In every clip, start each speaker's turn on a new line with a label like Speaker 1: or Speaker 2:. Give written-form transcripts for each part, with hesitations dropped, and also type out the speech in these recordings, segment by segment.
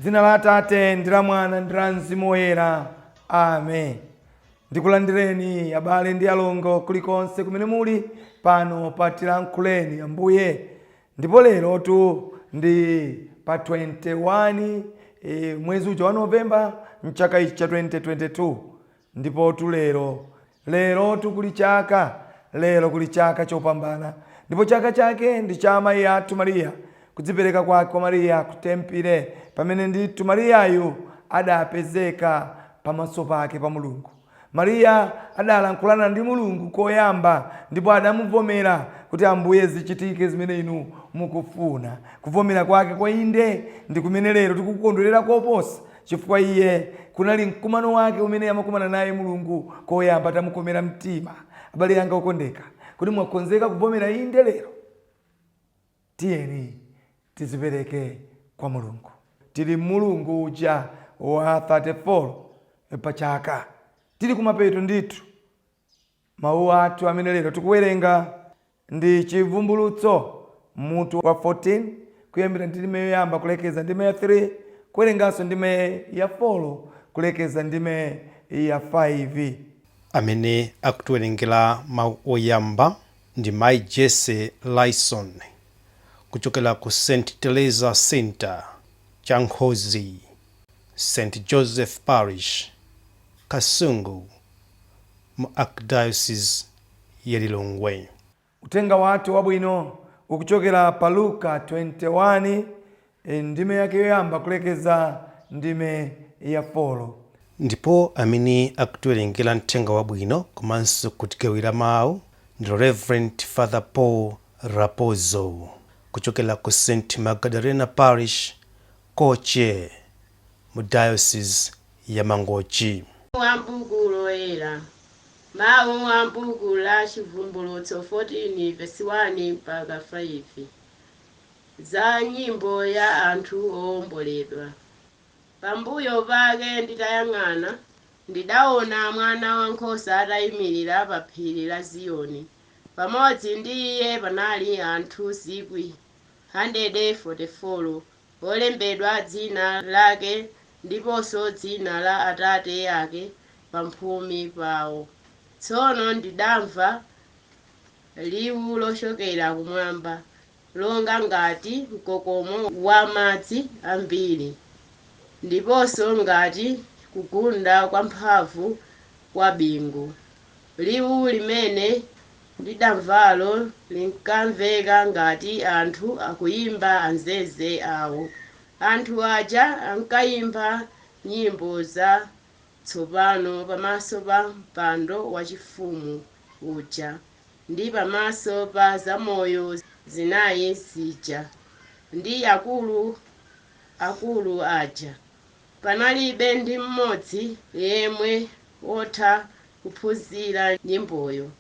Speaker 1: Dzina la Atate ndi la Mwana ndi la Mzimu Woyera. Amen. Ndikulandireni abale ndi alongo kulikonse kumene muli pano pa Tilankhuleni Ambuye. Ndipo lerotu ndi pa 21 mwezi uja wa Novemba mchaka ichi cha 2022. Ndipotu lero, lerotu kuli chaka, lero kuli chaka chopambana. Ndipo chaka chake ndi cha amayi athu Mariya, kudzipereka kwake kwa Mariya ku tempile, pamene ndithu Mariyayu adapezeka pamaso pake pa Mulungu. Mariya adalankhulana ndi Mulungu koyamba ndipo adamuvomera kuti Ambuye zichitike zimene inu mukufuna. Kuvomera kwake kwa inde ndi kumene lero tikukukondwerera koposa, chifukwa iye kunali mkumano wake umene amakumana naye Mulungu koyamba atamukomera mtima. Abale anga okondeka, kodi mwakonzeka kuvomera inde lero? Tiyeni tizipereke kwa Mulungu. Tili mulungu uja wa 34 pa chaka. Tili kumapeto ndithu. Mawu athu amene lero tikuwerenga ndi Chivumbulutso mutu wa 14 kuyambira ndime yoyamba kulekeza ndime ya 3, kuwerenganso ndime ya 4 kulekeza ndime ya 5.
Speaker 2: Amene akutiwerengera mawu oyamba ndi Mayi Jesse Lyson kuchokera ku St Teresa Center, Chankhozi, St Joseph Parish, Kasungu, mu Archdiocese ya Lilongwe.
Speaker 1: Uthenga wathu wabwino ukuchokera pa Luka 21, ndime yake yoyamba kulekeza ndime ya 4.
Speaker 2: Ndipo amene akutiwerengera mthenga wabwino komanso kutigawira mawu ndi Reverend Father Paul Rapozo kuchokera ku St Magdalena Parish, Koche, mu Diocese ya Mangochi.
Speaker 3: Wa m'buku loyera. Mawu a m'buku la Chivumbulutso 14 vesi 1 mpaka 5 za nyimbo ya anthu owomboledwa. Pambuyo pake nditayang'ana, ndidaona Mwana Wankhosa atayimirira pa phiri la Ziyoni. Pamodzi ndi iye panali anthu 144,000 olembedwa dzina lake ndiponso dzina la Atate ake pamphumi pawo. Tsono ndidamva liwu lochokera kumwamba, longa ngati mkokomo wa madzi ambiri, ndiponso ngati kugunda kwa mphamvu kwa bingu. Liwu limene ndidamvalo linkamveka ngati anthu akuyimba azeze awo. Anthu aja ankayimba nyimbo za tsopano pamaso pa mpando wachifumu uja ndi pamaso pa zamoyo zinayi zija ndi akulu akulu aja. Panalibe ndi mmodzi yemwe wotha kuphunzira nyimboyo,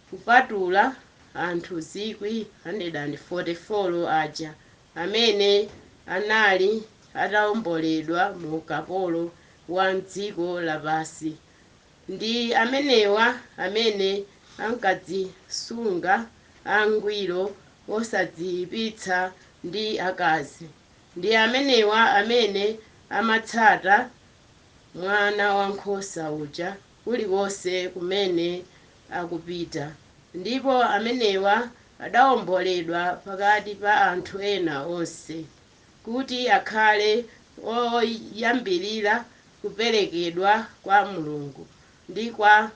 Speaker 3: kupatula anthu 144,000 aja amene anali atawomboledwa mu ukapolo wa m'dziko lapansi. Ndi amenewa amene ankadzisunga angwiro, osadziyipitsa ndi akazi. Ndi amenewa amene amatsata Mwana Wankhosa uja kulikonse kumene akupita. Ndipo amenewa adawomboledwa pakati pa anthu ena onse, kuti akhale oyambirira kuperekedwa kwa Mulungu ndi kwa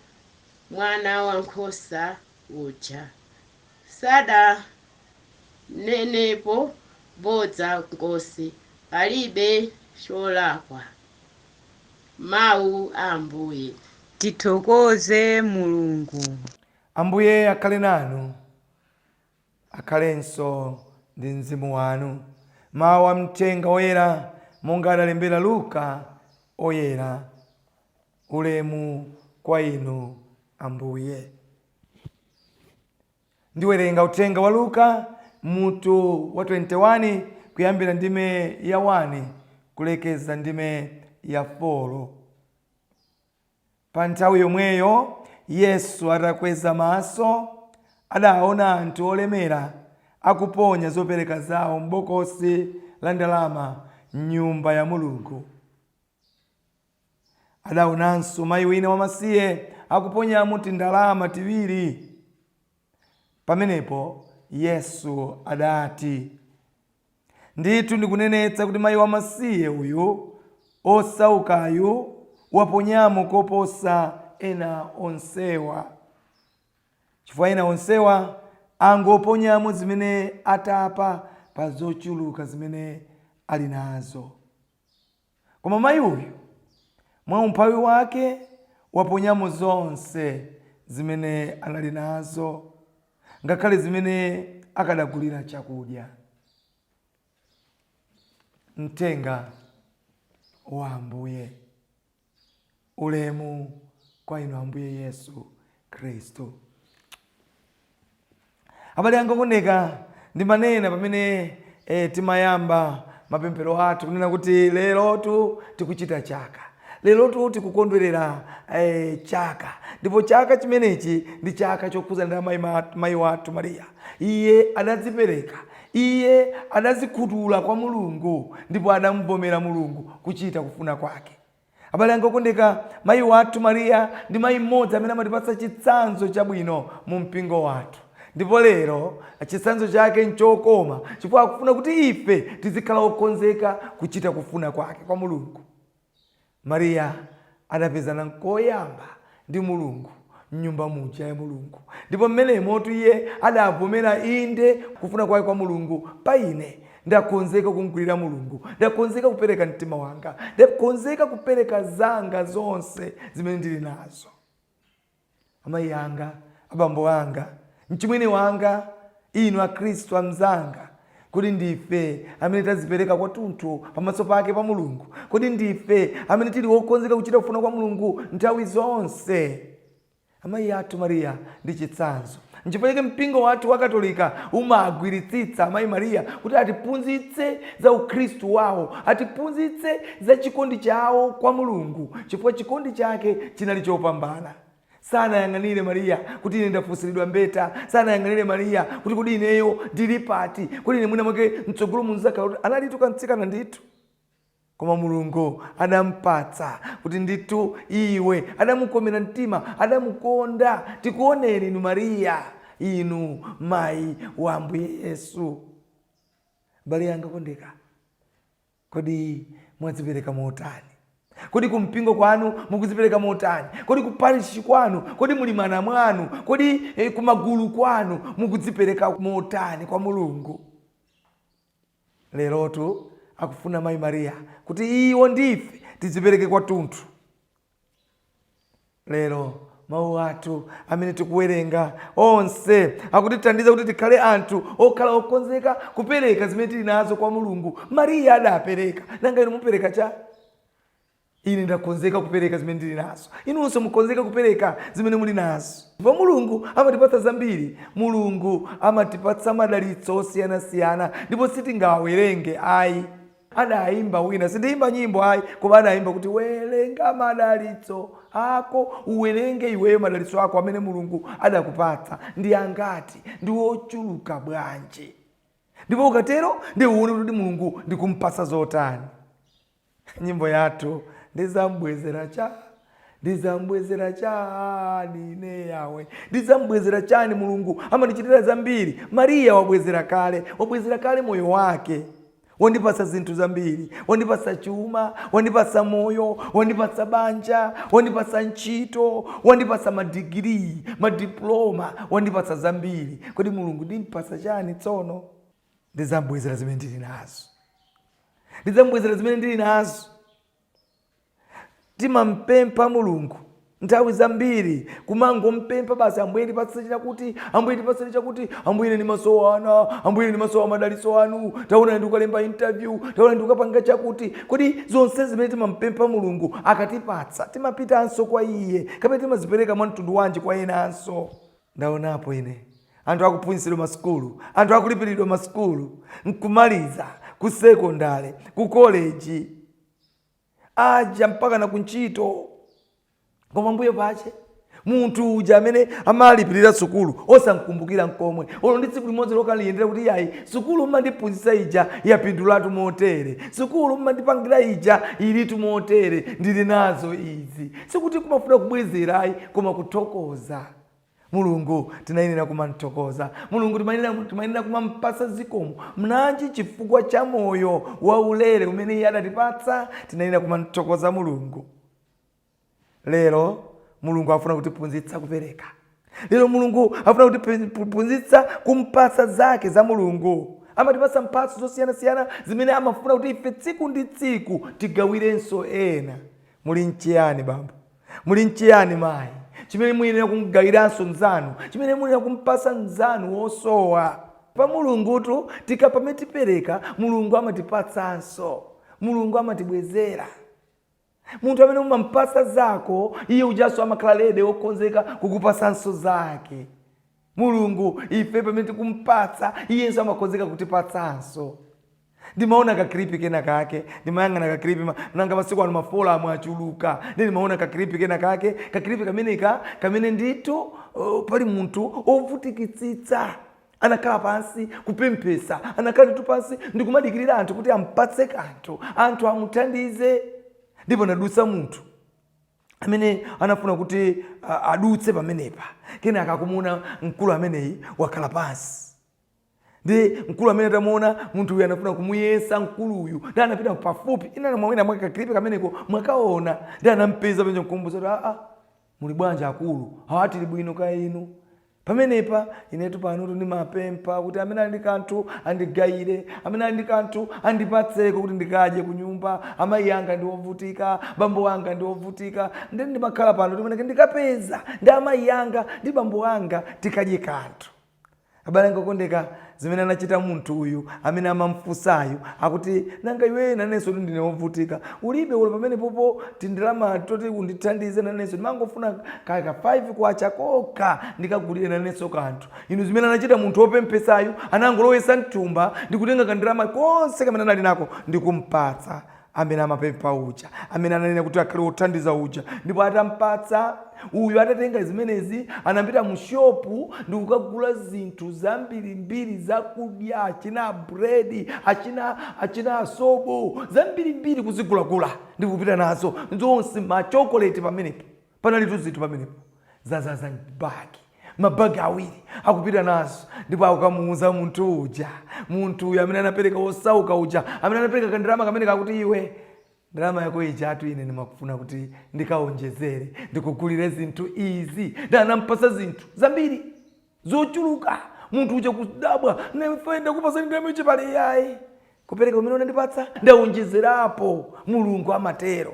Speaker 3: Mwana Wankhosa uja. Sadanenepo bodza konse, alibe cholakwa. Mawu a Ambuye.
Speaker 4: Tithokoze Mulungu.
Speaker 1: Ambuye akhale nanu, akhalenso ndi mzimu wanu. Mawu a mthenga oyera monga adalembera Luka oyera. Ulemu kwa inu Ambuye. Ndiwerenga uthenga wa Luka mutu wa 21 kuyambira ndime ya 1 kulekeza ndime ya 4. Pa nthawi yomweyo Yesu atakweza maso adaona anthu olemera akuponya zopereka zawo m'bokosi la ndalama Mnyumba ya Mulungu. Adaonanso mayi wina wamasiye akuponyamo tindalama tiwiri. Pamenepo Yesu adati, Ndithu ndikunenetsa kuti mayi wamasiye uyu osaukayu waponyamo koposa ena onsewa. Chifukwa ena onsewa angoponyamo zimene atapa pa zochuluka zimene ali nazo. Koma mayi uyu mwa umphawi wake waponyamo zonse zimene anali nazo, ngakhale zimene akadagulira chakudya. Mthenga wa Ambuye. Ulemu kwa inu Ambuye Yesu Khristu. Abale anga okondeka, ndimanena pamene timayamba mapemphero athu kunena kuti lerotu tikuchita chaka, lerotu tikukondwerera chaka, ndipo chaka chimenechi ndi chaka chokhudzana ndi mayi wathu Mariya. Iye adadzipereka, iye adadzikhutula kwa Mulungu ndipo adamvomera Mulungu kuchita kufuna kwake. Abale anga okondeka, mayi wathu Mariya ndi mayi mmodzi amene amatipatsa chitsanzo chabwino mu mpingo wathu. Ndipo lero chitsanzo chake nchokoma chifukwa akufuna kuti ife tizikhala okonzeka kuchita kufuna kwake kwa Mulungu. Mariya adapezana nkoyamba ndi Mulungu mnyumba muja ya Mulungu, ndipo mmenemotu iye adavomera inde kufuna kwake kwa Mulungu pa ine. Ndakonzeka kumgwirira Mulungu, ndakonzeka kupereka mtima wanga, ndakonzeka kupereka zanga zonse zimene ndili nazo. Amayi anga, abambo anga, mchimwene wanga, inu Akhristu amzanga, kodi ndife amene tazipereka kwathunthu pamaso pake pa Mulungu? Kodi ndife amene tili wokonzeka kuchita kufuna kwa Mulungu nthawi zonse? Amayi athu Mariya ndi chitsanzo. Nchifukwa chake mpingo wathu wa Katolika umagwiritsitsa amayi Mariya kuti atiphunzitse za ukhristu wawo, atiphunzitse za chikondi chawo kwa Mulungu, chifukwa chikondi chake chinali chopambana. Sanayang'anire Mariya kuti ine ndafunsiridwa mbeta, sanayang'anire Mariya kuti kodi ineyo ndili pati, kodi ine mwina mwake mtsogolo munzakhala kuti analitu kamtsikana ndithu. Koma Mulungu adampatsa kuti ndithu iwe, adamukomera mtima, adamukonda. Tikuoneni inu Mariya, inu mayi wa Ambuye Yesu. Abale anga okondeka, kodi mwadzipereka motani? Kodi kumpingo kwanu mukudzipereka motani? Kodi ku parish kwanu, kodi muli mana mwanu, kodi kumagulu kwanu mukudzipereka motani kwa Mulungu? Lerotu akufuna mayi Mariya kuti iwo ndife tidzipereke kwathunthu. Lero mawu athu amene tikuwerenga onse akutithandiza kuti tikhale anthu okhala okonzeka kupereka zimene tili nazo kwa Mulungu. Mariya adapereka, nanga inu mupereka cha? Ine ndakonzeka kupereka zimene ndili nazo, inunso mukonzeka kupereka zimene muli nazo. Ndipo Mulungu amatipatsa zambiri. Mulungu amatipatsa madalitso osiyanasiyana ndipo sitingawawerenge ayi. Adayimba wina, sindiyimba nyimbo ayi, koma adayimba kuti werenga madalitso ako, uwerenge iweyo madalitso ako amene Mulungu adakupatsa ndi angati, ndi ochuluka bwanji. Ndipo ukatero ndi uone kuti Mulungu ndikumpatsa zotani. Nyimbo yathu, ndizambwezera cha, ndizambwezera chani ine Yawe, ndizambwezera chani Mulungu amandichitira zambiri. Mariya wabwezera kale, wabwezera kale moyo wake, wandipatsa zinthu zambiri, wandipatsa chuma, wandipatsa moyo, wandipatsa banja, wandipatsa ntchito, wandipatsa madigiri, madiploma, wandipatsa zambiri. Kodi Mulungu ndimpatsa chani tsono? Ndizambwezera zimene ndili nazo, ndidzambwezera zimene ndili nazo. Timampempha Mulungu nthawi zambiri, kumangompempha basi, Ambuye ndipatseni chakuti, Ambuye ndipatseni chakuti, Ambuye ine ndimasowa ana, Ambuye ine ndimasowa madalitso anu, taona ndikukalemba interview, taona ndikukapanga chakuti. Kodi zonse zimene timampempha Mulungu akatipatsa, timapitanso kwa iye kapena timazipereka mwa mtundu wanji kwa enanso? Ndaonapo ine anthu akuphunzitsidwa masukulu, anthu akulipiridwa masukulu, nkumaliza ku sekondale, ku koleji aja mpaka na kuntchito, koma mbuyo pache Munthu uja amene amalipirira sukulu osamkumbukira nkomwe, olo ndi tsiku limodzi lokaliyendera kuti yayi, sukulu mmandiphunzitsa ija yapindulatu motere, sukulu mmandipangira ija ilitu motere, ndili nazo izi. Sikuti kumafuna kubwezerayi, koma kuthokoza Mulungu. Tinayenera kumamthokoza Mulungu, timayenera kumampasa zikomo mnanji chifukwa cha moyo waulere umene iye adatipatsa. Tinayenera kumamthokoza Mulungu. Lero Mulungu afuna kutiphunzitsa kupereka. Lero Mulungu afuna kutiphunzitsa kumpatsa zake za Mulungu. Amatipatsa mphatso zosiyanasiyana zimene amafuna kuti ife tsiku ndi tsiku tigawirenso ena. Muli nchiyani bambo? Muli nchiyani mayi, chimene muyenera kumgawiranso mnzanu, chimene muyenera kumpasa mnzanu wosowa? Pa Mulungutu tikapame tipereka, Mulungu amatipatsanso, Mulungu amatibwezera. Munthu amene umampasa zako, iye ujanso amakhala ready, wokonzeka kukupasanso zake. Mulungu ife pamene tikumpatsa, iyenso amakonzeka kutipatsanso. Ndimaona ka clip kena kake, ndimayang'ana ka clip nanga masiku ano ma forum achuluka, ndi ndimaona ka clip kena kake, ka clip kameneka kamene ndithu pali munthu ovutikitsitsa anakhala pansi kupemphesa, anakhala ndithu pansi ndikumadikirira anthu kuti ampatse kanthu, anthu amuthandize. Ndipo nadutsa munthu amene anafuna kuti adutse pamenepa. Kenaka akumuona mkulu ameneyi wakhala pansi, ndi mkulu amene atamuona munthu uyu anafuna kumuyesa mkuluyu, ndi anapita pafupi. Ina mwawina mwa ka clip kameneko mwakaona. Ndi anampeza penje mkumbuza kuti, "Aa, muli bwanji akulu?" "Ha, tili bwino, ka inu?" "Pamenepa inetu panotu ndimapempha kuti amene ali ndi kanthu andigayire, amene ali ndi kanthu andipatseko kuti ndikadye ku nyumba. Amayi anga ndi ovutika, bambo anga ndi ovutika, ndi ndimakhala pano timeneke ndikapeza ndi amayi anga ndi bambo anga tikadye kanthu." Abale anga okondeka, zimene anachita munthu uyu amene amamfunsayu, akuti, "Nanga iwe, nanenso kuti ndine wovutika, ulibe ulo pamene popo tindalama toti undithandize? Nanenso ndimangofuna kaka 5 kwacha kokha ndikagulire nanenso kanthu." Inu, zimene anachita munthu wopemphesayu, anangolowesa mthumba ndikutenga kandalama konse kamene anali nako ndikumpatsa amene amapempha uja, amene ananena kuti akhale wothandiza uja. Ndipo atampatsa uyu, atatenga zimenezi, anapita mu shop ndikukagula zinthu zambirimbiri zakudya, achina bredi, achina sobo, zambirimbiri kuzigulagula ndikupita nazo zonse, machokoleti pamenepo, panalitu zinthu pamenepo zazaza bagi, mabagi awiri akupita nazo. Ndipo akukamuuza munthu uja, munthu uyu amene anapereka, wosauka uja amene anapereka kandalama kamene, kakuti, "Iwe, ndalama yako ijatu ine ndimakufuna kuti ndikaonjezere, ndikugulire zinthu izi." Ndi anampasa zinthu zambiri zochuluka. Munthu uja kudabwa, "Nefe ndakupasani ndalama ichi pali yayi, kupereka umene unandipatsa ndaonjezerapo." Mulungu amatero.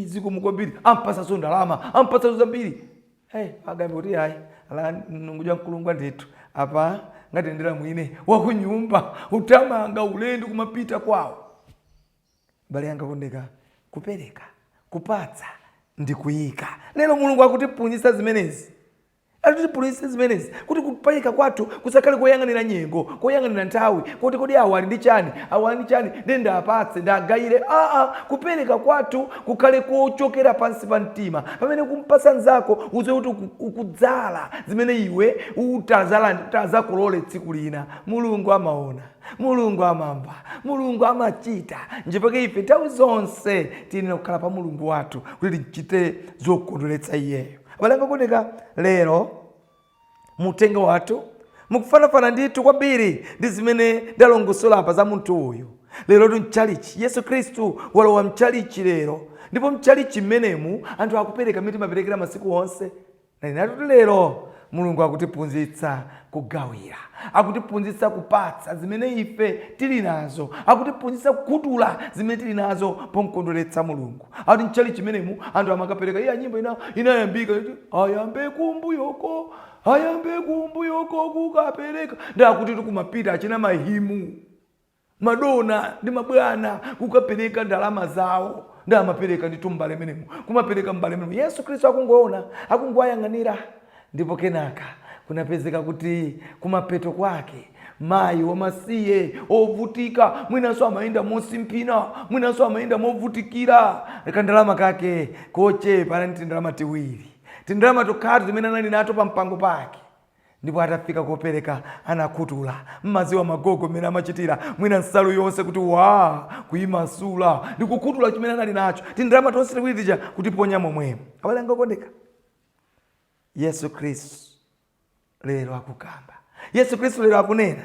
Speaker 1: "Zikomo kwambiri." Ampasaso ndalama, ampasaso zambiri. Hey, agambe kuti ayi, ala nunguja mkulungwa ndithu apa, ngati ndira mwine wakunyumba, utamanga ulendo kumapita kwawo. Bale yanga kondeka, kupereka, kupatsa ndi kuyika. Lero Mulungu akutiphunzitsa zimenezi, akutiphunzitsa zimenezi kuti kupereka kwathu kusakhale koyang'anira nyengo, koyang'anira nthawi, kuti kodi awo ali ndi chani, awo ali ndi chani, ndi ndapatse, ndagayire. Aa, kupereka kwathu kukhale kochokera pansi pa mtima. Pamene kumpasa nzako, uziwe kuti ukudzala zimene iwe utazakolole tsiku lina. Mulungu amaona, Mulungu amamva, Mulungu amachita. Nchifukwa ife nthawi zonse tiyenera kukhala pa Mulungu wathu kuti tichite zokondweretsa iyeyo. Abale anga okondeka, lero mutengo wathu mukufanafana ndithu kwambiri ndi zimene ndalongosola apa za munthu uyu. Lero tu mchalichi, Yesu Khristu walowa mchalichi lero, ndipo mchalichi mmenemu anthu akupereka mmene timaperekera masiku onse. Nanenatu lero Mulungu akutiphunzitsa kugawira, akutiphunzitsa kupatsa zimene ife tili nazo, akutiphunzitsa kukhuthula zimene tili nazo pomkondweretsa Mulungu. Akuti mchalichi chimenemu anthu amakapereka. Iya, nyimbo ina inayambika iti, "Ayambe kumbuyoko, ayambe kumbuyoko kukapereka." Ndi akuti tikumapita achina mahimu, madona ndi mabwana kukapereka ndalama zawo. Ndi amapereka ndithu mbale menemu, kumapereka mbale menemu. Yesu Khristu akungoona, akungoayang'anira. Ndipo kenaka kunapezeka kuti kumapeto kwake mayi wamasiye ovutika, mwinanso amayenda mosimphina, mwinanso amayenda movutikira, kandalama kake kochepa, anati ndalama tiwiri. Tindalama tokhato timene anali nato pa mpango pake. Ndipo atafika kopereka anakhutula. Mmadziwa magogo mmene amachitira, mwina nsalu yonse kuti waa, kuimasula ndi kukhutula chimene anali nacho, tindalama tonse tiwiri tija kutiponya momwemo. Abale anga okondeka, Yesu Khristu lero akukamba, Yesu Khristu lero akunena,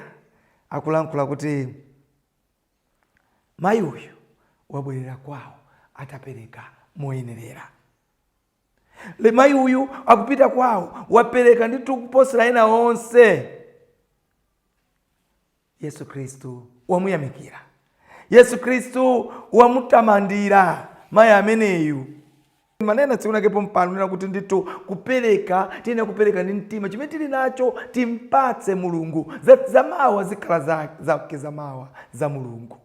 Speaker 1: akulankhula kuti mayi uyu wabwerera kwawo atapereka moyenerera. Le mayi uyu akupita kwawo wapereka ndithu kuposera ena onse. Yesu Khristu wamuyamikira, Yesu Khristu wamutamandira mayi ameneyu. Manena tsiku lake pompano nena kuti ndithu kupereka, tiyenera kupereka ndi mtima, chimene tili nacho timpatse Mulungu. Zamawa zikhala zake, zamawa za Mulungu.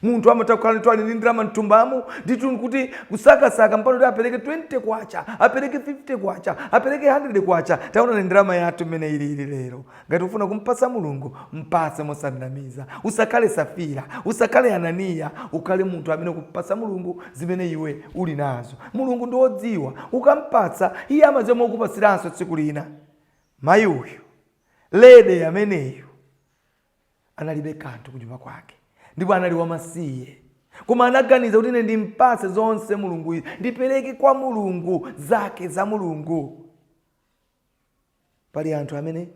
Speaker 1: Munthu amatha kukhala ndithu ali ndi ndalama mthumbamo ndithu, nkuti kusakasaka mpano kuti apereke 20 kwacha, apereke 50 kwacha, apereke 100 kwacha. Taona ni ndalama yathu mmene ilili lero. Ngati ufuna kumpatsa Mulungu, mpatse mosanamiza. Usakhale Safira, usakhale Ananiya, ukhale munthu amene kupatsa Mulungu zimene iwe uli nazo. Mulungu ndi wodziwa, ukampatsa iye amadziwa mokupatsiranso tsiku lina. Mayi uyu, lady ameneyu, analibe kanthu kunyumba kwake ndipo anali wamasiye, koma anaganiza kuti ine ndimpatse zonse Mulungu, ndipereke kwa Mulungu zake za Mulungu. Pali anthu amene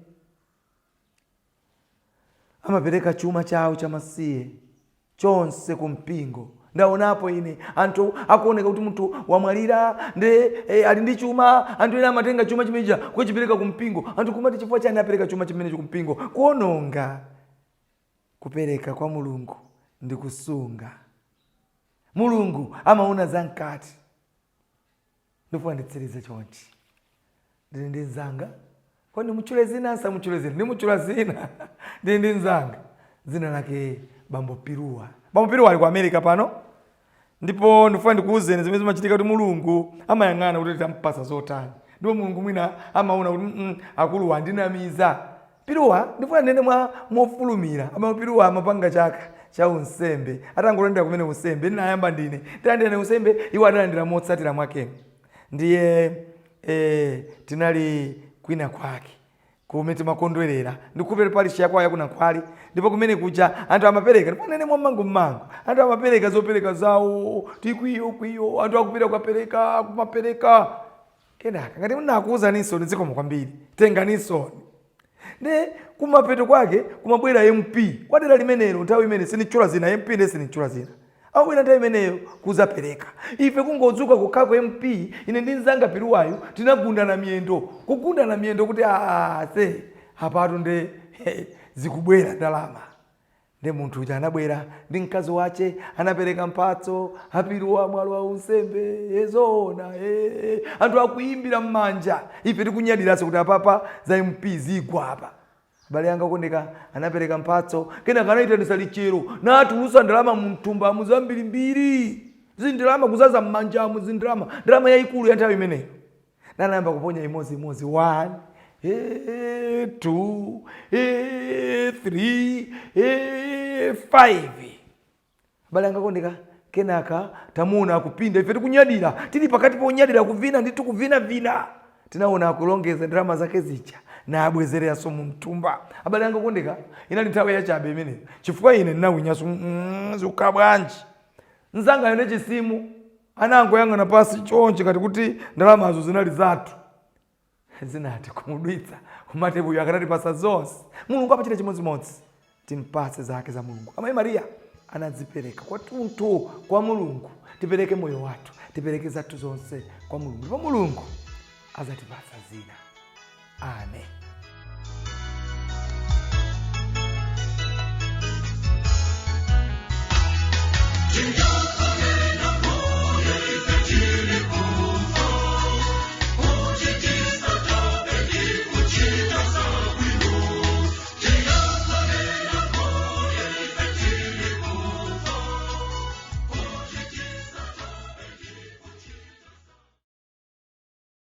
Speaker 1: amapereka chuma chawo chamasiye chonse ku mpingo. Ndaonapo ine anthu akuoneka kuti munthu wamwalira ndi ali ndi chuma, anthu ena amatenga chuma chimenecha kuchipereka ku mpingo. Anthu kumati chifukwa chani apereka chuma chimenecho ku mpingo? Kuononga. Kupereka kwa Mulungu ndi kusunga. Mulungu amaona zamkati. Ndifuna nditsirize chonchi. Ndili ndi mzanga, kodi ndimutchule zina, nsamutchule zina? Ndimutchula zina. Ndili ndi mzanga dzina lake Bambo Piruwa. Bambo Piruwa ali ku America pano, ndipo ndifuna ndikuwuzeni zimene zimachitika kuti Mulungu amayang'ana kuti tampasa zotani, ndipo Mulungu mwina amaona kuti akuluwa andinamiza. Piruwa, ndifuna ndinene mwa mofulumira, Bambo Piruwa amapanga chaka cha unsembe. Atangolandira kumene unsembe, ndinayamba ndine ndilandira unsembe, iwo adalandira motsatira mwakemo. Ndiye tinali kwina kwake kumene timakondwerera, ndikupera parish yakwawo yakunankhwali, ndipo kumene kuja anthu amapereka, ndipo nene mwammango mmango anthu amapereka zopereka zawo, tikwiyo kwiyo, anthu akupita kukapereka, kumapereka. Kenaka ngati munakuwuzaninso zikomo kwambiri, tenganinsoni. Ndi kumapeto kwake kumabwera MP kwadera limenelo nthawi imene sinitchula zina, MP ndi sinitchula zina, amabwera nthawi imeneyo kuzapereka. Ife kungodzuka kukhako MP, ine ndi mzanga Piruwayo tinagundana miyendo, kugundana miyendo kuti se apatu nde zikubwera ndalama. Ndi munthu uja anabwera ndi mkazi wache, anapereka mphatso, apiruwa mwalo wa unsembe yezoona. Anthu akuimbira m'manja, ife tikunyadiranso kuti apapa za MP zigwa apa. Abale anga okondeka, anapereka mphatso, kenaka anayitanisa lichero natulusa ndalama mumthumbamu zambirimbiri, zindalama kuzaza m'manjamu, zindalama, ndalama yayikulu ya nthawi imeneyo. Nanayamba kuponya imodzi imodzi, 1, 2, 3, 5. Abale anga okondeka, kenaka tamuona akupinda, ife tikunyadira, tili pakati ponyadira kuvina ndithu, kuvinavina, tinaona akulongeza ndalama zake zija nabwezereranso mumthumba. Abale anga okondeka, inali nthawi yachabe imeneyo, chifukwa ine ndinawinyanso, zikukhala bwanji? Mzangayo ndi chisimu anangoyang'ana pasi chonchi ngati kuti ndalamazo zinali zathu. Zinati kumudwitsa kumati uyu akanatipasa zonse. Mulungu amachita chimodzimodzi, timpatse zake za Mulungu. Amayi Mariya anadzipereka kwathunthu kwa Mulungu. Tipereke moyo wathu, tipereke zathu zonse kwa Mulungu, ndipo Mulungu azatipatsa zina. Amen.